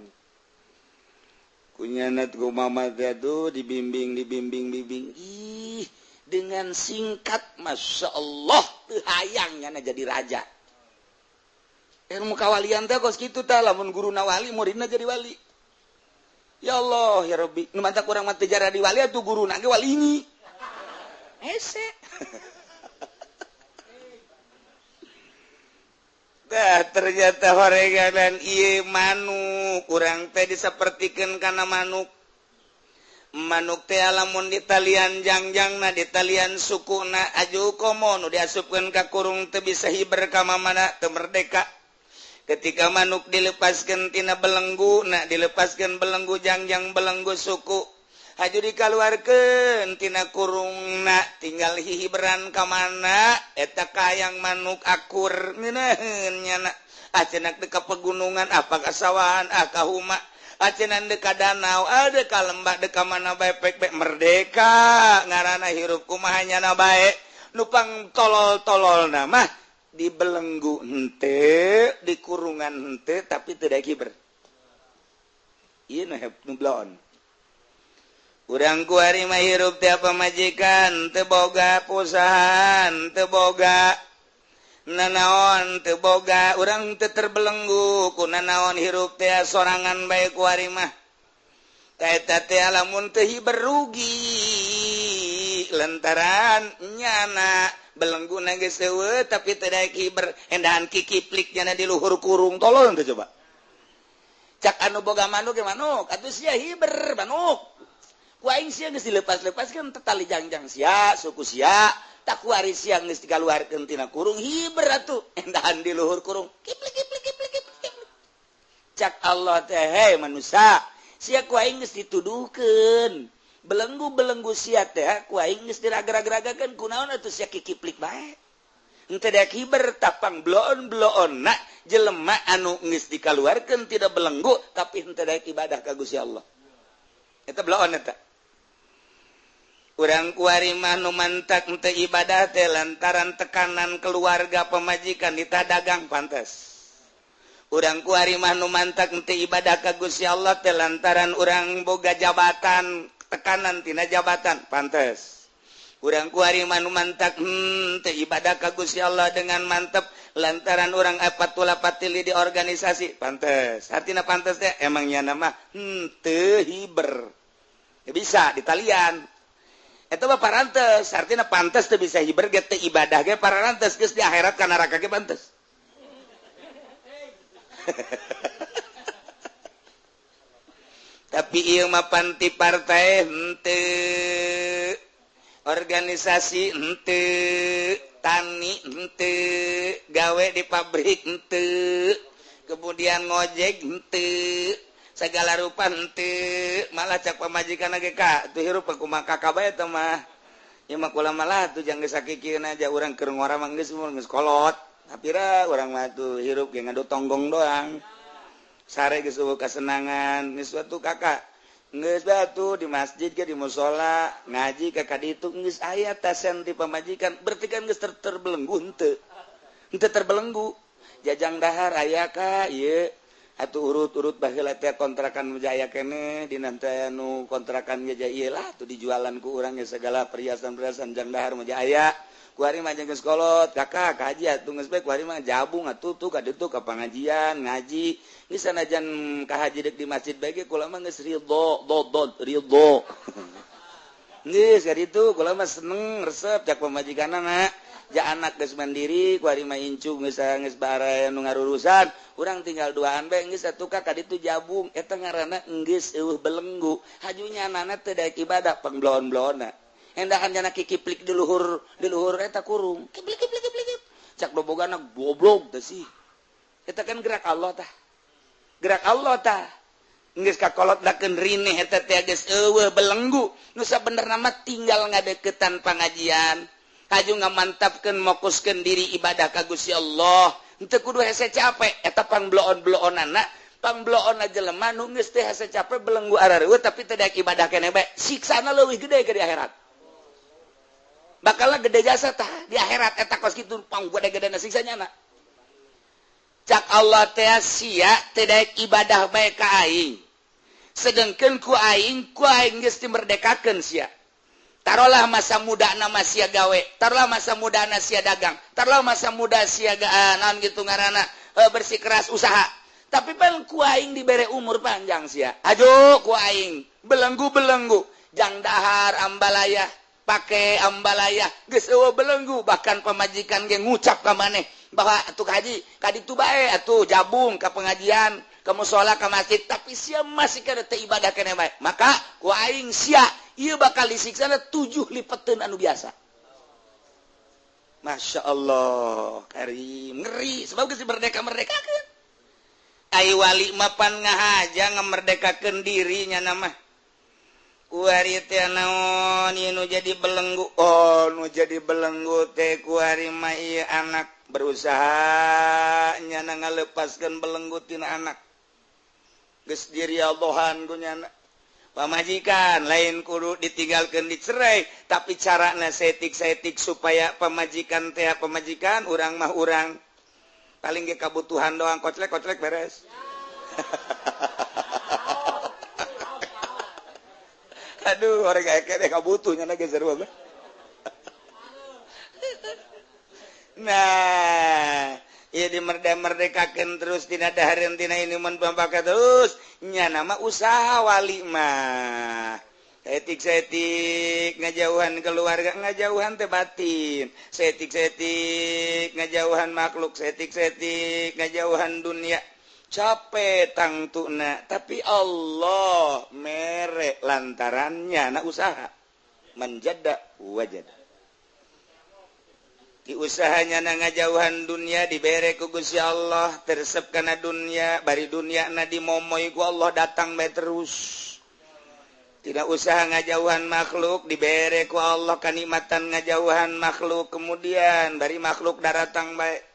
Kunyanat ku mama teh tuh dibimbing dibimbing bimbing. Ih, dengan singkat Masya Allah teu hayang nyana jadi raja. Ilmu kawalian teh kos kitu tah lamun guruna wali muridna jadi wali. Ya Allah ya Rabbi, nu mantak urang mah teu jadi wali atuh guruna ge wali ini. Hese. Tah ternyata horeganan ieu manuk urang teh disapertikeun kana manuk. Manuk teh lamun ditalian jangjangna ditalian sukuna aju komo nu diasupkeun ka kurung teu bisa hiber ka mamana teu merdeka. Ketika manuk dilepaskeun tina belenggu na dilepaskeun belenggu jangjang belenggu suku haju dikaluarkeun tina kurungna tinggal hihiberan ka mana eta kayang manuk akur ngeunaheun nyana ah cenah teu ka pegunungan ah ka sawahan ah ka huma acenan deka danau ada ka lembah deka mana bae pek pek merdeka ngaranna hirup kumaha nyana bae nupang tolol-tolol mah dibelenggu henteu di kurungan henteu tapi teu daek hiber ieu nu bloon urang kuari mah hirup teh pamajikan teu boga perusahaan teu boga nanaon teu boga urang teu terbelenggu ku nanaon hirup teh sorangan bae kuari mah eta teh lamun teu hiber rugi lantaran nyana belengguna geus eueuh tapi teu daek hiber endahan kikiplik nyana di luhur kurung tolol teh coba cak anu boga manuk ge manuk atuh sia hiber manuk ku aing sia geus dilepas-lepaskeun teh tali jangjang sia suku sia takuari siang geus dikaluarkeun tina kurung hiber atuh endahan di luhur kurung kiplik kiplik kiplik kiplik cak Allah teh hei manusia sia ku aing geus dituduhkeun belenggu-belenggu sia teh ku aing geus diraga-ragakeun kunaon atuh sia kikiplik bae henteu daek hiber tapang bloon-bloonna jelema anu geus dikaluarkeun tidak belenggu tapi henteu daek ibadah ka Gusti Allah eta bloon eta. Urang kuari mah nu mantak teu ibadah teh lantaran tekanan keluarga pemajikan ditadagang pantes. Urang kuari mah nu mantak teu ibadah ka Gusti Allah teh lantaran urang boga jabatan tekanan tina jabatan pantes. Urang kuari mah nu mantak teu ibadah ka Gusti Allah dengan mantep lantaran urang apatula patili di organisasi pantes. Artina pantes teh emang nyana mah teu hiber. Ya bisa ditalian. Eta mah parantes, artinya pantes teu bisa hiber ge teu ibadah ge parantes geus di akhirat ka neraka ge pantes. Tapi ieu mah panti partai henteu, organisasi henteu, tani henteu, gawe di pabrik henteu, kemudian ngojek henteu. Segala rupa henteu malah cak pamajikan ge ka tuh hirup kumaha kakak bae teh mah ieu mah kula malah tuh jang geus sakikieun aja urang keur ngora mah geus geus kolot tapi urang mah tuh hirup ge ngadu tonggong doang sare geus eueuh kasenangan geus atuh kakak geus batu di masjid ge di musala ngaji ka kaditu geus aya tasen ti pamajikan berarti kan geus terbelenggu henteu henteu terbelenggu jajang dahar aya ka ieu atuh urut-urut baheula teh kontrakan jaya keneh dina teh nu kontrakan ge ieu lah tuh dijualan ku urang ge segala perhiasan-perhiasan jang dahar mah aya ku ari mah geus kolot kakak kaji atuh geus bae ku ari mah jabung atuh tuh ka ditu ka pangajian ngaji geus sanajan ka haji deuk di masjid bae ge kula mah geus ridho dodod ridho geus ka ditu kula mah seneng resep cak pamajikanna ja anak geus mandiri ku ari mah incu geus geus baraya nu ngarurusan urang tinggal duaan bae geus atuh ka kaditu jabung eta ngaranna geus eueuh belenggu hajunya anana teu daek ibadah pangbloon-bloonna endahan jana kikiplik di luhur eta kurung kiplik kiplik kiplik cak dobogana goblok teh sih eta kan gerak Allah tah gerak Allah tah geus kakolot dakeun rineh eta teh geus eueuh belenggu nu sabenerna mah tinggal ngadeukeutan pangajian haju ngamantapkeun mokuskeun diri ibadah ka Gusti Allah henteu kudu hese capek eta pangbloon-bloonana Pangbloona jelema nu geus teh hese capek belenggu arareueuh tapi teu daek ibadah keneh bae, siksana leuwih gede ke di akhirat. Bakal gede jasa tah di akhirat eta kos kitu pang gede-gedena siksanya na. Cak Allah teh sia teu daek ibadah bae ka aing. Sedengkeun ku aing geus dimerdekakeun sia. Taruhlah masa muda nama sia gawe, taruhlah masa muda na sia dagang, taruhlah masa muda sia naon gitu ngaranna bersikeras usaha. Tapi pan ku aing dibere umur panjang sia. Ajo ku aing belenggu-belenggu, jang dahar ambalaya, pake ambalaya, geus eueuh belenggu, bahkan pamajikan ge ngucap ka maneh bahwa atuh haji ka ditu bae atuh jabung ka pengajian, ke musola, ke masjid, tapi sia masih kada teu ibadah keneh bae. Maka ku aing sia ieu bakal disiksa 7 lipeteun anu biasa. Masya Allah, karim ngeri sebab geus merdeka-merdekakeun. Ai wali mapan ngahaja ngamerdekakeun dirinya nama. Kuari teh naon ieu nu jadi belenggu? Oh, nu jadi belenggu teh kuari mah ieu anak berusaha nyana ngalepaskeun belenggu tina anak. Geus diriadhohan ku nyana. Pamajikan lain kudu ditinggalkan dicerai, tapi carana setik-setik supaya pamajikan teh pamajikan urang mah urang paling ge kabutuhan doang, koclek-koclek beres. Aduh, orang kayak deh kabutuhnya lagi seru banget. Nah, ya dimerdeka-merdekakeun terus tina dahareun tina inuman pambaka terus nya nama usaha wali mah. Setik-setik ngajauhan keluarga, ngajauhan teh batin. Setik-setik ngajauhan makhluk, setik-setik ngajauhan dunia. Capek tangtuna, tapi Allah mere lantarannya na usaha. Manjada wajada. Di usahanya na ngajauhan dunia dibere ku Gusti Allah, teresep kana dunia, bari dunia na dimomoy ku Allah datang bae terus. Tidak usaha ngajauhan makhluk dibere ku Allah kanikmatan ngajauhan makhluk, kemudian bari makhluk daratang bae.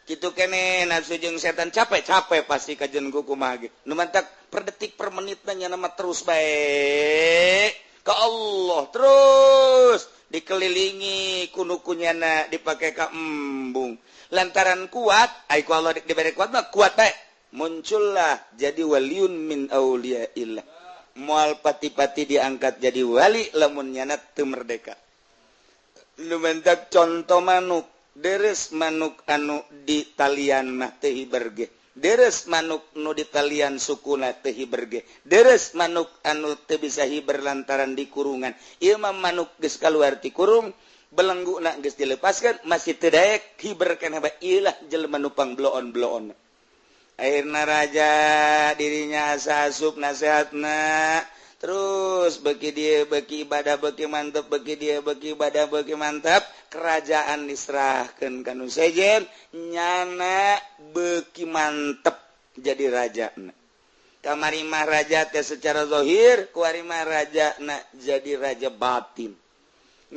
Kitu kene nafsu jeung setan capek-capek pasti kajen ku kumaha ge. Nu mantak per detik per menitna nya mah terus bae ka Allah terus dikelilingi kunukunyana dipake ka embung. Lantaran kuat, ai ku Allah dibere kuat mah kuat bae. Muncullah jadi waliun min auliyaillah. Moal pati-pati diangkat jadi wali lamun nyana teu merdeka. Nu mentak conto manuk, deres manuk anu di talian mah teu hiber ge. Deres manuk nu di talian sukuna teu hiber ge. Deres manuk anu teu bisa hiber lantaran di kurungan. Ieu mah manuk geus kaluar ti kurung, belengguna geus dilepaskeun masih teu daek hiber keneh bae. Ieu lah jelema nu pangbloon-bloon. Akhirna raja dirinya asa asup nasehatna terus beki dia beki ibadah beki mantep, beki dia beki ibadah beki mantap, kerajaan diserahkan ka nu sejen nyana beki mantep jadi raja. Kamari mah raja teh secara zahir, kuari mah raja na jadi raja batin.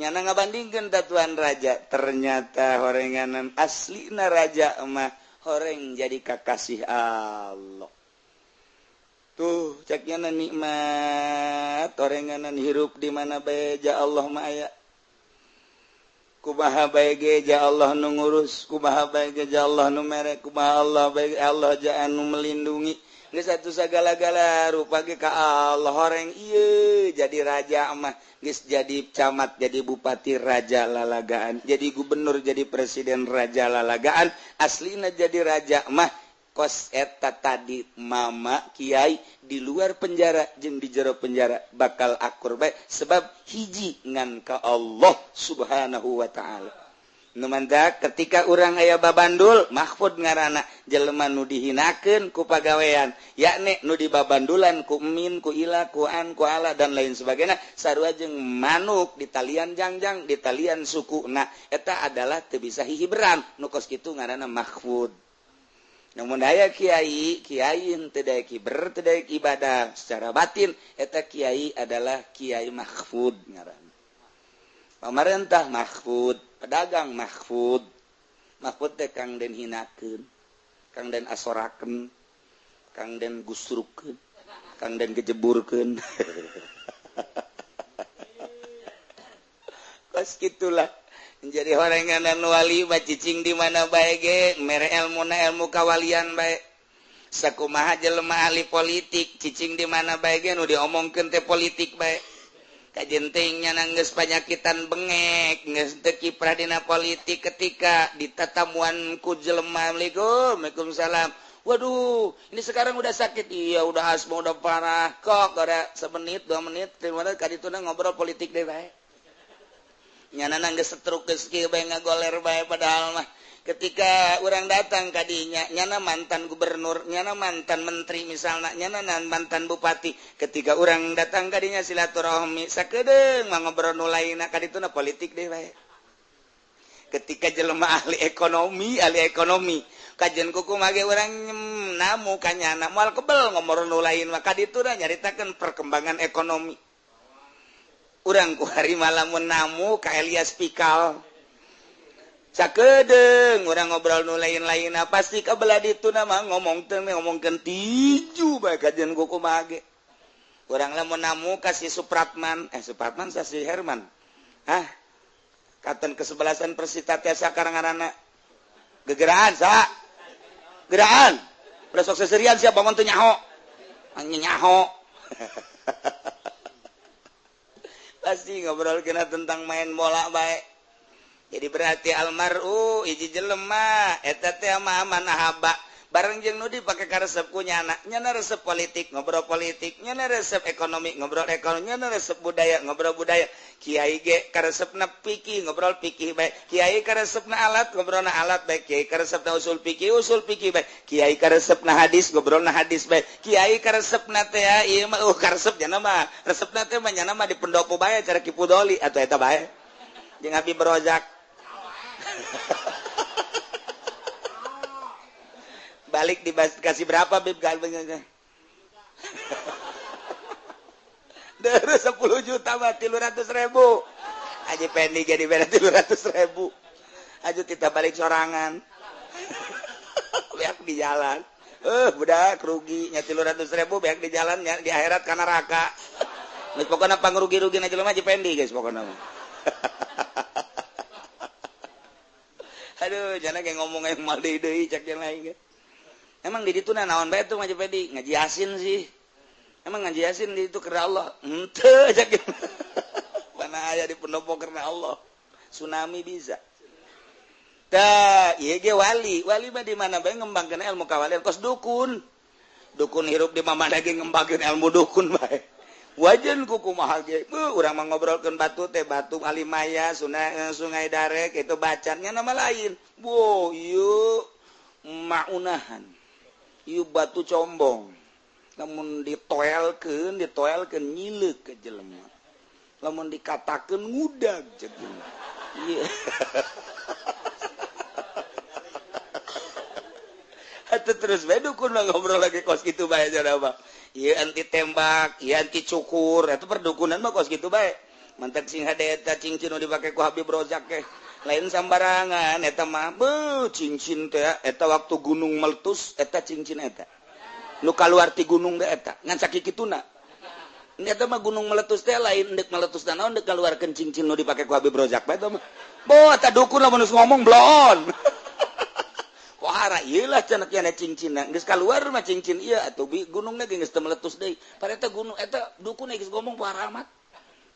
Nyana ngabandingkeun tatuan raja, ternyata horenganan aslina raja mah horeng jadi kakasih Allah. Tuh ceknya nikmat orenganan hirup di mana bae ja Allah mah aya. Kumaha bae ge ja Allah nu ngurus, kumaha bae ge ja Allah nu mere, kumaha Allah bae Allah ja anu melindungi. Geus atuh sagala-gala rupa ge ka Allah horeng ieu jadi raja mah, geus jadi camat, jadi bupati raja lalagaan, jadi gubernur, jadi presiden raja lalagaan, aslina jadi raja mah kos eta tadi mama kiai di luar penjara jeung di jero penjara bakal akur bae sebab hiji ngan ka Allah Subhanahu wa taala. Nu mantak ketika urang aya babandul mahfud ngaranna jelema nu dihinakeun ku pagawean yakni nu dibabandulan ku min ku ila ku an ku ala dan lain sebagainya sarua jeung manuk di talian jangjang di talian sukuna eta adalah teu bisa hihiberan nu kos kitu ngaranna mahfud. Namun daya kiai, kiai teu daek hiber, teu daek ibadah secara batin eta kiai adalah kiai mahfud ngaranna. Pamarentah mahfud, pedagang mahfud. Mahfud teh kang den hinakeun, kang den asorakeun, Kang Den gusrukeun, Kang Den kejeburkeun. Kos gitulah. Jadi horenganan wali mah cicing di mana bae ge mere elmuna ilmu kawalian bae. Sakumaha jelema ahli politik cicing di mana bae ge nu diomongkeun teh politik bae. Kajenting nya geus panyakitan bengek geus teu kiprah dina politik ketika ditatamuan ku jelema. Assalamualaikum, waalaikumsalam. Waduh, ini sekarang udah sakit. Iya, udah asma, udah parah. Kok ada semenit, 2 menit, 3 menit kadituna ngobrol politik deh bae. Nyana geus setruk geus kieu bae ngagoler bae padahal mah ketika orang datang kadinya nyana mantan gubernur, nyana mantan menteri misalnya, nyana mantan bupati. Ketika orang datang kadinya silaturahmi sakedeung mah ngobrol nu lainna kadituna politik deh bae. Ketika jelema ahli ekonomi kajian kuku mage orang namu kanyana moal kebel ngobrol nu lain mah kadituna nyaritakeun perkembangan ekonomi. Urang ku hari malamun namu ka Elias Pikal sakedeung urang ngobrol nu lain-lain pasti kabelah dituna mah ngomongkeun tinju bae kajian kuku mage. Urang lamun namu ka si Supratman, Supratman sa si Herman. Hah? Katen kesebelasan Persita teh sakarang ngaranna. Gegeraan sa. Geraan. Udah sok seserian sia bangun teu nyaho. Anjing nyaho. Pasti ngobrol kena tentang main bola bae. Jadi berarti almaru hiji jelema eta teh mah manahaba bareng jeung nu dipake karesep ku nyana. Nyana resep politik ngobrol politik, nyana resep ekonomi ngobrol ekonomi, nyana resep budaya ngobrol budaya. Kiai ge karesepna fikih ngobrol fikih bae. Kiai karesepna alat ngobrolna alat bae. Kiai karesepna usul fikih bae. Kiai karesepna hadis ngobrolna hadis bae. Kiai karesepna teh ieu mah karesep nyana mah. Resepna teh mah nyana mah di pendopo bae cara Ki Pudoli atuh eta bae. Jeung Habib Rozak. Balik dikasih berapa Bib galbengnya? Dari 10 juta mah 300.000. Aji Pendi jadi beda 300.000. Aja kita balik sorangan. Beak di jalan. Budak rugi nya 300.000 beak di jalan nya di akhirat kana neraka. Geus pokona pangrugi-rugi na jelema Haji Pendi guys pokona mah. Aduh, jangan kayak ngomong yang mal deui cek yang lain. Emang di ditu naon bae tuh Haji Pendi? Ngaji Yasin sih. Emang ngaji Yasin di itu karena Allah? Henteu cek. Mana aya di pendopo karena Allah. Tsunami bisa. Tah, ieu ge wali. Wali mah di mana bae ngembangkeun ilmu kawalian kos dukun. Dukun hirup di mana ge ngembangkeun ilmu dukun bae. Wajan kukumaha ge. Urang mah ngobrolkeun batu teh batu Alimaya, sungai Darek itu bacannya nama lain. Wo, ieu maunahan. Ieu batu combong. Lamun ditoelkeun nyileuk ke jelema. Lamun dikatakeun ngudag jeung ieu. Atuh terus bae dukun mah ngobrol lagi kos kitu bae cenah mah. Ieu anti tembak, ieu anti cukur, eta perdukunan mah kos kitu bae. Mantak sing hade eta cincin nu dipake ku Habib Rozak ge. Lain sambarangan eta mah beuh cincin teh eta waktu gunung meletus eta cincin eta. Nu kaluar ti gunung teh eta ngan sakikituna. Eta mah gunung meletus teh lain deuk meletus naon deuk kaluarkeun cincin nu dipake ku Habib Rozak bae eta mah. Boh eta dukun lamun geus ngomong bloon. Pohara ieu lah cenah kieu cincinna geus kaluar mah cincin ieu atuh gunungna ge geus teu meletus deui. Padahal eta gunung eta dukun geus ngomong pohara amat.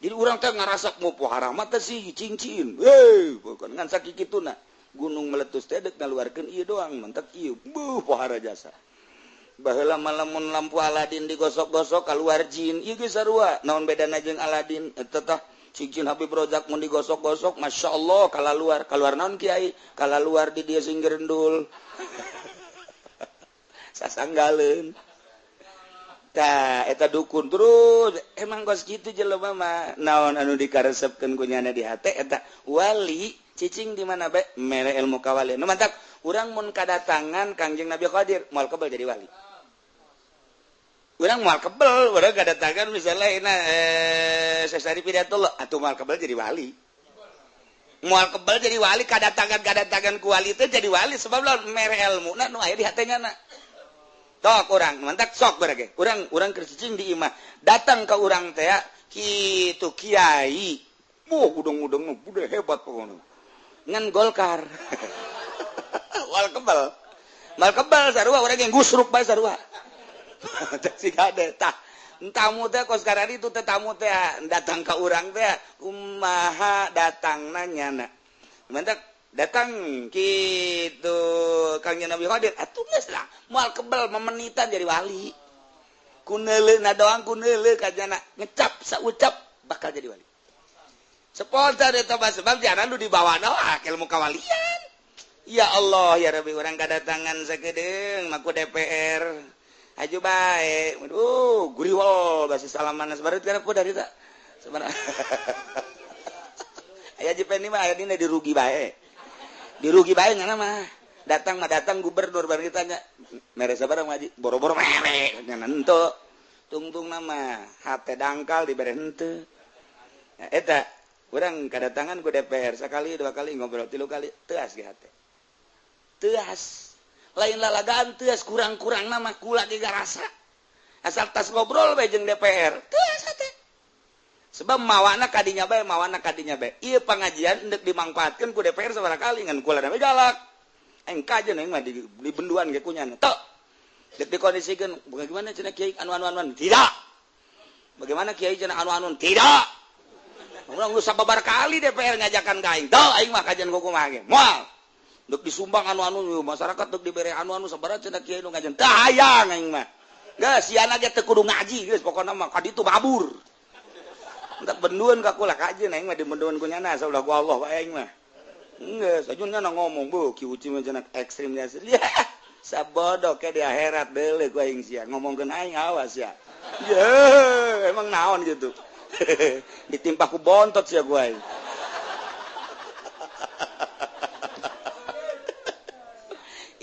Jadi urang teh ngarasa mau pohara amat teh sih cincin. Heuh, bukan ngan sakikituna. Gunung meletus teh deuk ngaluarkeun ieu doang mentek ieu. Buh pohara jasa. Baheula mah lamun lampu Aladin digosok-gosok kaluar jin. Ieu geus sarua. Naon bedana jeung Aladin? Eta tah cincin Habib Rozak mun digosok-gosok Masya Allah kalaluar. Kaluar naon kiai? Kalaluar di dia sing gerendul. Sasanggaleun. Tah eta dukun terus emang kos kitu jelema mah naon anu dikaresepkeun ku nyana di hate eta wali cicing di mana bae mere ilmu kawali. Nu mantak urang mun kadatangan Kangjeng Nabi Khadir moal kebel jadi wali. Urang moal kebel, urang kadatangan misalnya ina Sesari Pidatullah atuh moal kebel jadi wali. Moal kebel jadi wali kadatangan ku wali teh jadi wali sebab lamun mere ilmuna nu aya di hate nyana. Tok urang mantak sok berage. Urang keur cicing di imah. Datang ka urang teh kitu kiai. Wah, udang-udang udah hebat pokoknya. Ngan Golkar. Wal kebal. Mal kebal sarua urang yang gusruk bae sarua. Teh kade tah. Tamu teh kos karari itu teh tamu teh datang ka urang teh kumaha datangna nyana. Mantak datang gitu Kang Nabi Khadir atuh geus lah moal kebel memenitan jadi wali kuneuleuh doang kuneuleuh kajana ngecap saucap bakal jadi wali spontan eta mah sebab jangan nu dibawa ilmu kawalian. Ya Allah ya Rabbi urang kadatangan sakedeung maku DPR aju bae aduh guriwol basi salaman sabareut kana ku dari ta sabarang aya jipen mah aya dina dirugi bae. Dirugi bae ngana mah. Datang mah datang gubernur bareng ditanya, mere sabaraha ngaji? Boro-boro mere nya henteu. Tungtung nama hate dangkal dibere henteu. Ya, eta urang kadatangan ku DPR sakali dua kali ngobrol tilu kali teuas ge hate. Teuas. Lain lalagaan teuas kurang-kurang nama kula ge garasa. Asal tas ngobrol bae jeung DPR, teuas hate. Sebab mawana kadinya bae, mawana kadinya bae. Ieu pangajian endek dimangfaatkeun ku DPR sabaraha kali ngan kula da galak. Aing kajeun aing mah di benduan ge kunyana. Tok. Dek dikondisikeun, bagaimana cenah kiai anu-anu-anu? Tidak. Bagaimana kiai cenah anu-anu? Tidak. Urang geus sababar kali DPR ngajakan ka aing. Tok aing mah kajian kumaha ge. Moal. Dek disumbang anu-anu masyarakat dek dibere anu-anu sabaraha cenah kiai nu ngajian. Teu hayang aing mah. Geus siana ge teu kudu ngaji geus pokona mah ka ditu mabur. Entak benduan ka kula kajeun aing mah di benduan ku nyana saulah ku Allah bae aing mah. Geus aja nyana ngomong beuh ki uci mah cenah ekstrim nya. Sabodo ke di akhirat deuleuh ku aing sia ngomongkeun aing awas ya. Ye, emang naon gitu. Ditimpa ku bontot sia ku aing.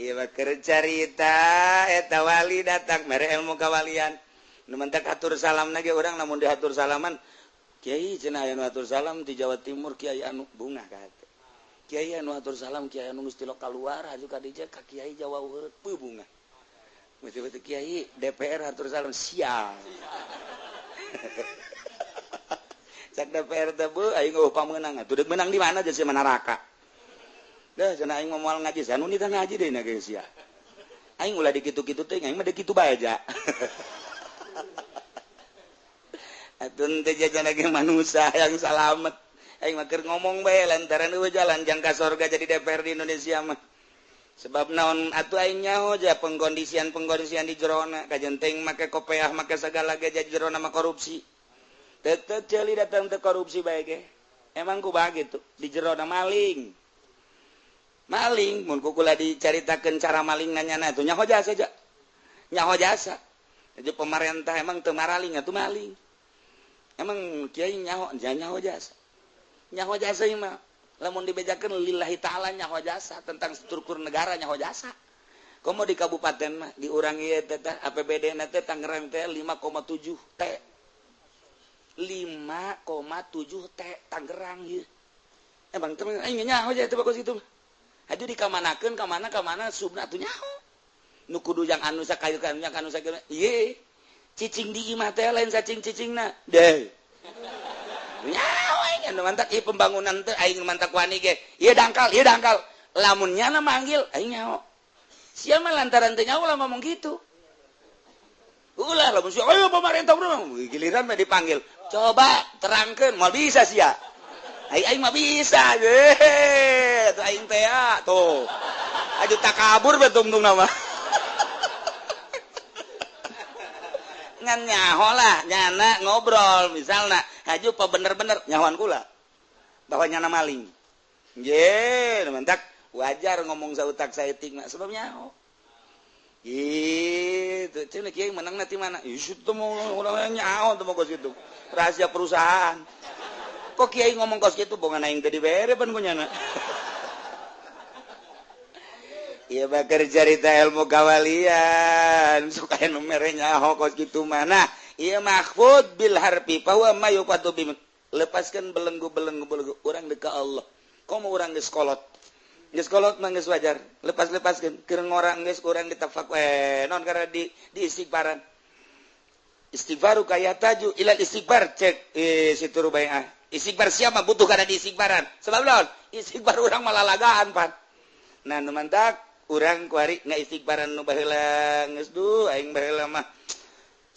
Ieu mah keur carita eta wali datang mere ilmu kawalian. Nu mentak atur salam ge urang lamun diatur salaman Kiai cenah aya nu atur salam di Jawa Timur kiai anu bungah ka hate. Kiai anu atur salam kiai anu geus tilok kaluar haju ka dieu ka kiai Jawa Heureut peuh bungah. Betul-betul kiai DPR atur salam sial. Cak DPR teh beuh aing eueuh pamenang atuh deuk meunang di mana jeung sia neraka. Dah cenah aing moal ngaji sia nu nitah ngaji deui na ge sia. Aing ulah dikitu-kitu teh aing mah deuk kitu bae aja. Atun teh jajan lagi manusia yang salamet. Aing mah keur ngomong bae lantaran eueuh jalan jangka sorga jadi DPR di Indonesia mah. Sebab naon atuh aing nyaho ja pengkondisian-pengkondisian di jerona kajen teuing make kopeah make sagala ge jadi jerona mah korupsi. Tetep ceuli datang teh korupsi bae ge. Emang kumaha gitu di jerona maling. Maling mun ku kula dicaritakeun cara maling nanyana atuh nyaho jasa ja. Nyaho jasa. Jadi pemerintah emang teu maraling atuh maling. Emang kiai nyaho, nyaho jasa. Nyaho jasa mah lamun dibejakeun lillahi ta'ala nyaho jasa tentang struktur negara nyaho jasa. Komo di kabupaten mah di urang ieu teh APBD na teh Tangerang teh 5,7 T. 5,7 T Tangerang ieu. Emang teh aing nyaho jasa teh bagus itu. Aju dikamanakeun ka mana subna atuh nyaho. Nu kudu yang anu sakayu ka anu sakieu. Ieu cicing di imah teh lain cacing cicingna deh. Nyaho aing anu mantak ieu pembangunan teh aing mantak wani ge. Ieu dangkal, ieu dangkal. Lamun nyana manggil aing nyaho. Sia mah lantaran teh nyaho lah ngomong gitu. Ulah lamun sia ayo pemerintah bro giliran mah dipanggil. Coba terangkeun moal bisa sia. Aing aing mah bisa. Ye, tuh aing teh tuh. Aju takabur bae tungtung nama. Ngan nyaho lah nyana ngobrol misalna haju pa bener-bener nyahoan kula bahwa nyana maling. Nggih, mantak wajar ngomong sautak saeutik mah sebab nyaho. Gitu, cenah kiai menangna ti mana? Ih, teu mau urang nyaho teu mau kos kitu. Rahasia perusahaan. Kok kiai ngomong kos kitu bongan aing teu dibere pan ku nyana. Iya bakar carita ilmu kawalian suka nu mere nyaho kos kitu mana. Iya mahfud bil harfi bahwa ma yufadu bi lepaskan belenggu-belenggu belenggu urang deuk ka Allah. Komo urang geus kolot. Geus kolot mah geus wajar, lepas-lepaskeun. Keur ngora geus kurang ditafak non karena di istighfaran. Istighfaru kaya taju ilal istighfar cek situ rubaiah. Istighfar siapa butuh karena di istighfaran. Sebab naon? Istighfar urang malah lagaan pan. Nah, nu mantak urang kuari nggak istighfaran nu baheula geus duh aing baheula mah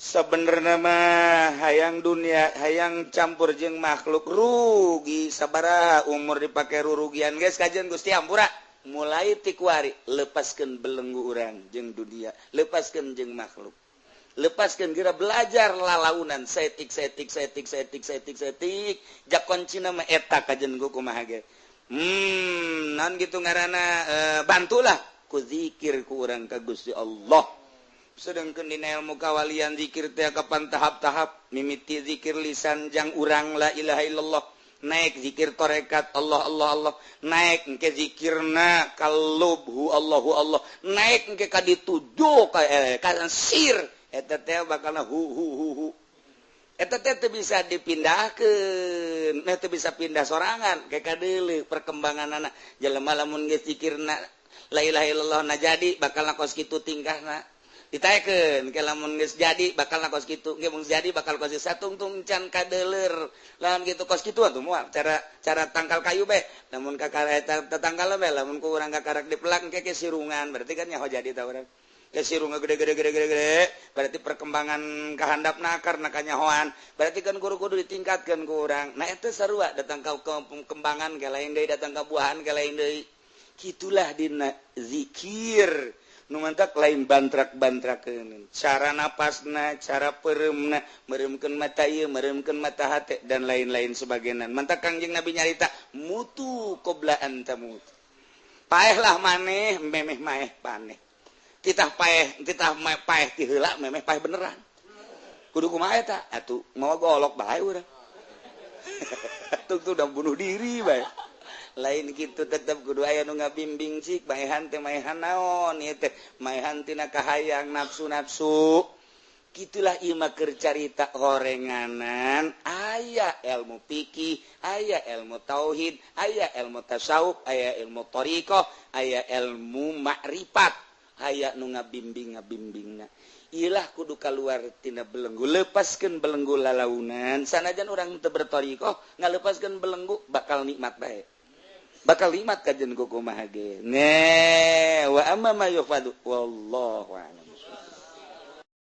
sebenarnya mah hayang dunia, hayang campur jeung makhluk, rugi sabaraha umur dipakai rurugian. Guys, kajian Gusti ampura. Mulai ti kuari lepaskan belenggu urang jeung dunia, lepaskan jeung makhluk, lepaskan. Kira belajar lalaunan setik setik setik setik setik setik, jak kuncina mah eta kajian ku kumaha ge. Non gitu ngaranna, bantulah ku zikir ku urang ka Gusti Allah. Sedangkan dina ilmu kawalian zikir teh kapan tahap-tahap, mimiti zikir lisan jang urang la ilaha illallah, naik zikir torekat Allah Allah Allah, naik ke zikirna kalub hu Allahu Allah, naik ke ka dituduh ka ka sir eta teh bakalna hu hu hu hu. Eta teh teu bisa dipindahkeun, nah teu bisa pindah sorangan ke kadeuleu perkembanganana. Jelema lamun geus zikirna la ilaha illallah na jadi, bakalna kos kitu tingkahna. Ditaekeun ke lamun geus jadi bakal kos kitu, ge mun jadi bakal kos satungtung can kadeuleur lamun kitu kos kitu atuh moal cara cara tangkal kayu be. Lamun kakara eta tetangkal be, lamun ku urang kakarak dipelak engke ke sirungan, berarti kan nyaho jadi ta urang ke sirungan gede gede gede gede gede, berarti perkembangan kahandapna karena kanyahoan, berarti kan guru kudu ditingkatkeun ku urang. Nah, eta sarua datang ka kembangan ke lain deui, datang ka buahan ke lain deui. Kitulah dina zikir. Nu mantak lain bantrak-bantrakeun cara napasna, cara pereumna, meremkeun mata ieu, meremkeun mata hate, dan lain-lain sebagainya. Mantak Kangjeng Nabi nyarita mutu qabla an tamut, paehlah maneh memeh maeh paneh. Titah paeh, titah paeh ti heula memeh paeh beneran. Kudu kumaha eta atuh? Mawa golok bae urang tuh, tuh udah bunuh diri bae. Lain gitu, tetap kudu aya nu ngabimbing. Cik maehan teh maehan naon ieu teh? Maehan tina kahayang nafsu-nafsu. Gitulah ieu mah keur carita horenganan. Aya ilmu fikih, aya ilmu tauhid, aya ilmu tasawuf, aya ilmu thariqah, aya ilmu makrifat, aya nu ngabimbing ngabimbingna. Ilah kudu keluar tina belenggu, lepaskan belenggu lalaunan. Sanajan urang teu berthariqah, ngalepaskeun belenggu bakal nikmat bae, bakal nikmat kajen kumaha ge. Ne wa amma ma yufadu wallahu a'lam.